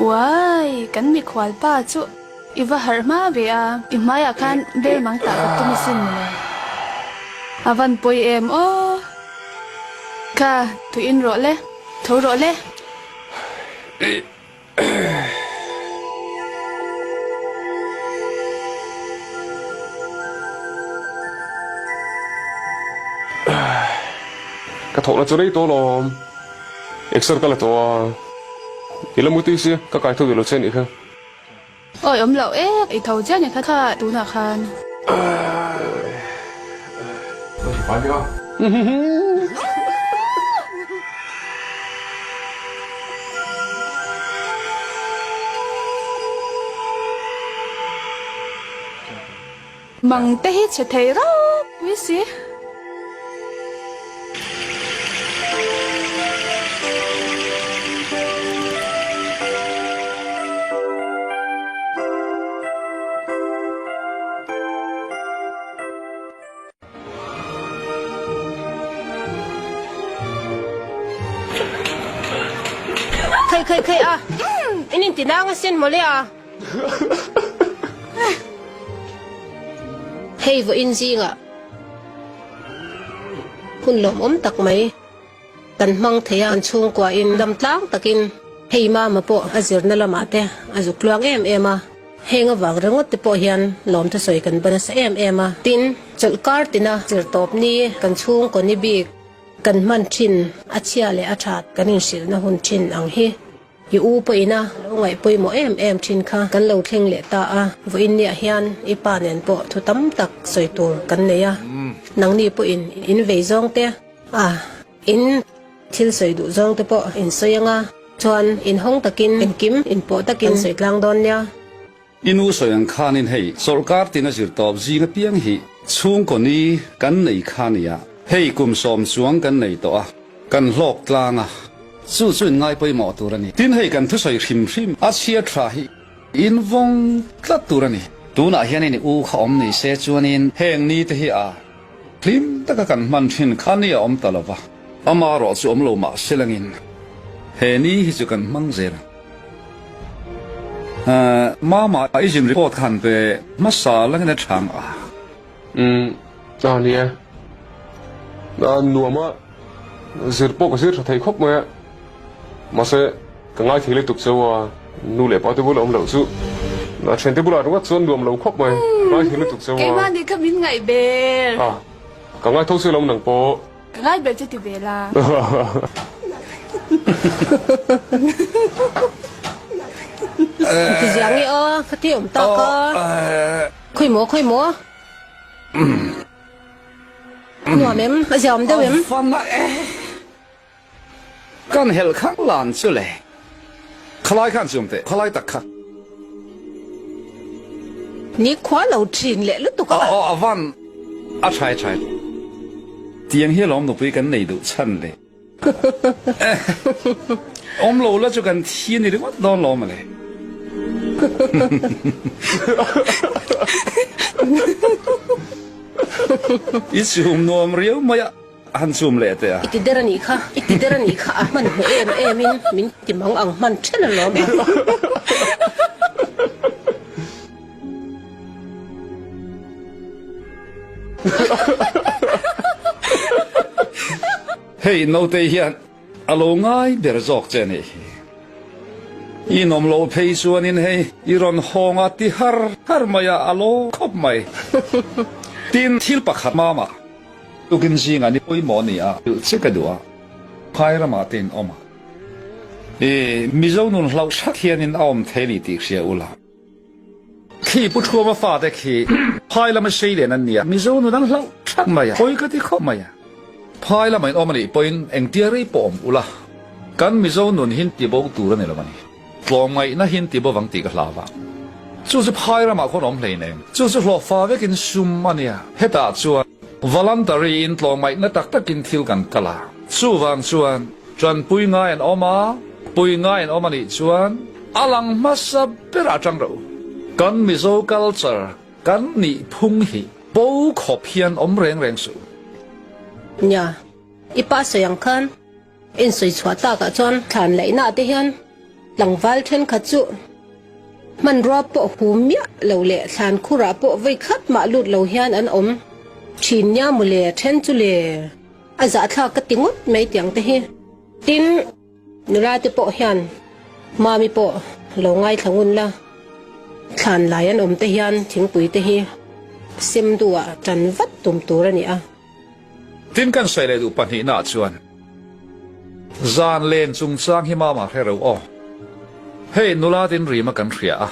Uai, kan mikhual pa chu i va harh hma ve a, i hmaiah khan bel mang tah ka tum asin mawle. A van pawi em aw. Kha, tuiin rawh le, tho rawh le. Ka thawhna chu rei tawh lawm. Exer ka la tawh a, i la mutui sia, ka kai tho duh lo che anih kha. Awi awm loh e, i tho chiah ni kha kha tunah khan. Mang te hi chhe thei ropui si. Khei khei khei a, in inti nang asin mawle a. Hei vawiin zingah hun lawmawm tak mai kan hmang thei a, kan chhungkuain dam tlang takin hei mama pawh a zirna lamah te a zuk tluang em em a, heng avang ringawt te pawh hian lawm thusawi kan ban nasa em em a, tin chawlh kar tina zir tawp ni kan chhungkaw ni bik kan hman thin a chhia leh a that kan inhrilhna hun thin ang hi. I u pawhin a lo ngaih pawimawh em em thin kha kan lo thleng leh ta a, vawiin niah hian i pa nen pawh thu tam tak sawi tur kan nei a, nangni pawhin in vei zawng te a, in thil sawi duh zawng te pawh in sawi anga, chuan in hawng takin engkim in pawh takin sawi tlang dawn nia. I nu sawi ang khanin hei sawrkar tina zir tawp zing apiang hi chhungkaw ni kan nei kha nia, hei kum sawm chuang kan nei tawh a, kan hlawk tlang a, chu chu in ngai pawimawh tur a ni. Tin hei kan thusawi hrim hrim a chhia tha hi in vawng tlat tur a ni. Tunah hianin i u kha awm ni se chuanin heng ni te hi a hlim taka kan hman thin kha ni a awm ta lo va, amarawh chu awm lo mah se langin he ni hi chu kan hmang zel ang. Mama i zin report khan pe hmasa langin a chhang a. Umm a ni e. A nuam a, zir pawh ka zir tha thei khawp mai a. Mahse ka ngai thei lutuk cheu a, nu leh pa te bula awm loh chu a thiante bulah ringawt chuan nuam lo khawp mai. Ka ngai thei lutuk cheu a. Keimah nih kha min ngaih ber. A, ka ngai tho si lo nang pawh. Ka ngai ber chu ti ve la. Ti ziang i aw, ka ti awm tak a. Khawi maw, khawi maw? Nuam em? A ziaawm deuh em? A van a e. Kan helh khang lan chu le. Khalai khan chum teh, khalai tak kha. Ni khua lo thin leh lutuk a. Aw a van a thai thai. Tiang hi alawm nupui kan nei duh chhan le. Awm lo la chu kan thi ni ringawt dawn lawm ale. I chum nuam riau mai a. A han chum leh teh a. I ti der a nih kha, i ti der a nih kha, a hman hmu em em in min ti mang ang hman then alawm a. Hei naute hian a lo ngai ber zawk che nih hi. I nawm loh phei chuanin hei i rawn hawng a ti har har mai a, a lo khawp mai. Tin, thil pakhat mama. Tukin zingah ni pawimawh a ni a, hrilh che ka duh a, phai ramah te in awm a. I Mizo nun hlauh hrat hianin a awm thei a ni tih hria ula. Khi Pu Thuama fate khi phai lama sei len an ni a, Mizo nun an hlauh hrat mai a, pawi ka ti khawp mai a. Phai lama in awm a nih pawhin engtia rei pawh awm ula, kan Mizo nun hin ti bo tur a ni lo a ni. Tlawmngaihna hin ti bo vang tih ka hlau a. Chu chu phai ramah khawn awm hleinem. Chu chu hlawhfa vekin sum a nia. Hetah chuan voluntary in tlawmngaihna tak takin thil kan kal a. Chuvang chuan tanpui ngai an awm a, pui ngai an awm a nih chuan a lang hmasa berah tang rawh u. Kan Mizo culture kan nih phung hi bo khawp hian awm reng reng suh. Tlangval thenkhat chu hmanrua pawh hum miah lo leh thlan khurah pawh vawi khat mah lut lo hian an awm thin nia mawle then chu le. A zahthlak ka ti ngawt mai tiang te hi. Tin, nula te pawh hian Mami pawh lo ngaithla ngun la, thlan lai an awm te hian thingpui te hi sem duhah tan vat tum tur a ni a. Tin kan sawi leh duh pahnihnaah chuan zan len chungchang hi mama hre reuh aw. Hei nula tin rima kan hria a,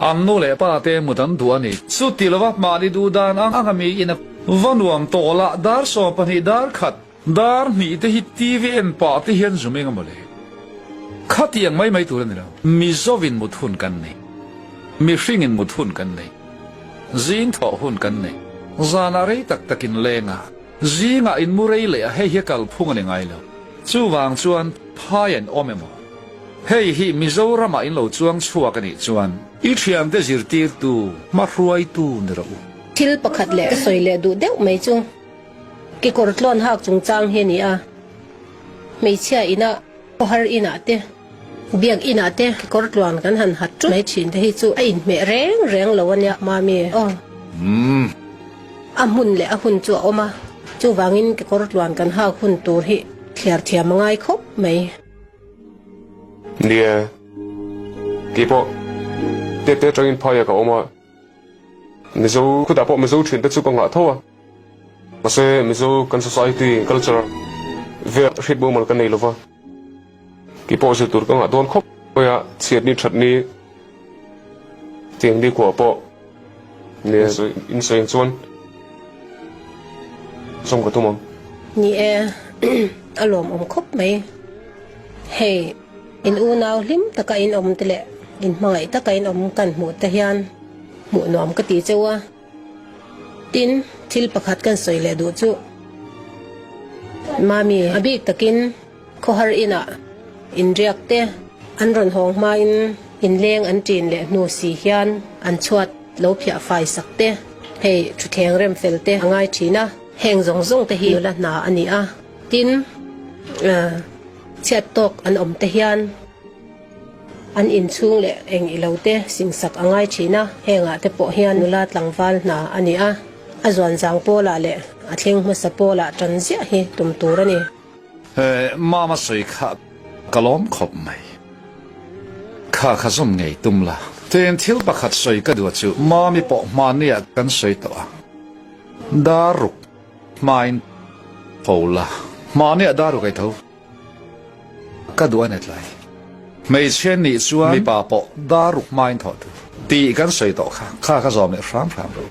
an nu leh pa te mut an duh a ni. Chuti lova mahni duh dan ang anga miin a va nuam tawh lah dar 12 dar khat dar hnih te hi TV en pah te hian zum eng emaw le. Khatiang mai mai tur a ni lo. Mizovin mut hun kan nei. Mihringin mut hun kan nei. Zing thawh hun kan nei. Zanah rei tak tak in leng a, zingah in mu rei leh a, hei hi a kalphung a ni ngai lo. Chuvang chuan phai an awm emaw? Hei hi Mizoramah in lo chuang chhuak a nih chuan i thiante zirtirtu, hmahruaitu ni rawh u. Thil pakhat leh ka sawi leh duh deuh mai chu kekawr tlawn hak chungchang hi a ni a, hmeichhia inah khawhar inah te, Biak inah te kekawr tluan kan han hat ṭup mai ṭhin te hi chu a inhmeh reng reng lo a nia Mami aw. A hmun leh a hun chu a awm a, chuvangin kekawr tluan kan hak hun tur hi thliar thiam a ngai khawp mai. Nia, keipawh tete atangin phaiah ka awm a, Mizo khutah pawh Mizo ṭhiante chu ka nghah tho a. Mahse, Mizo kan society culture vel hriat mumal ka nei lova, kei pawh zir tur ka ngah dawn khawp mai a, chhiatni thatni tiang ni khuah pawh nia in sawi ang chuan zawm ka tum ang. Ni e, a lawmawm khawp mai. Hei, in unau hlim taka in awm te leh in hmangaih taka in awm kan hmuh te hian hmuh nuam ka ti cheu a. Tin, thil pakhat kan sawi leh duh chu Mami a bik takin khawhar inah inriak te an rawn hawng hmain inleng an ṭin leh hnu si hian an chhuat lo phiah fai sak te, hei thutthleng rem fel te a ngai ṭhin a, heng zawng zawng te hi nula hna a ni a. Tin, chhiat tawk an awm te hian. An inchhung leh eng ilo te singsak a ngai thin a, hengah te pawh hian nula tlangval hna a ni a, a zuanzang pawlah leh a thleng hmasa pawlah tan ziah hi tum tur a ni. He mama sawi kha ka lawm khawp mai. Kha kha zawm ngei tum la. Tin thil pakhat sawi ka duh chu mami pawh hmania kan sawi tawh a, dar ruk hmain tho la, hmania dar ruk ei tho. Ka duh a ni tlai. Hmeichhia nih chuan mipa pawh dar ruk hmain thawh tur tih kan sawi tawh kha, kha ka zawm leh hram hram ro.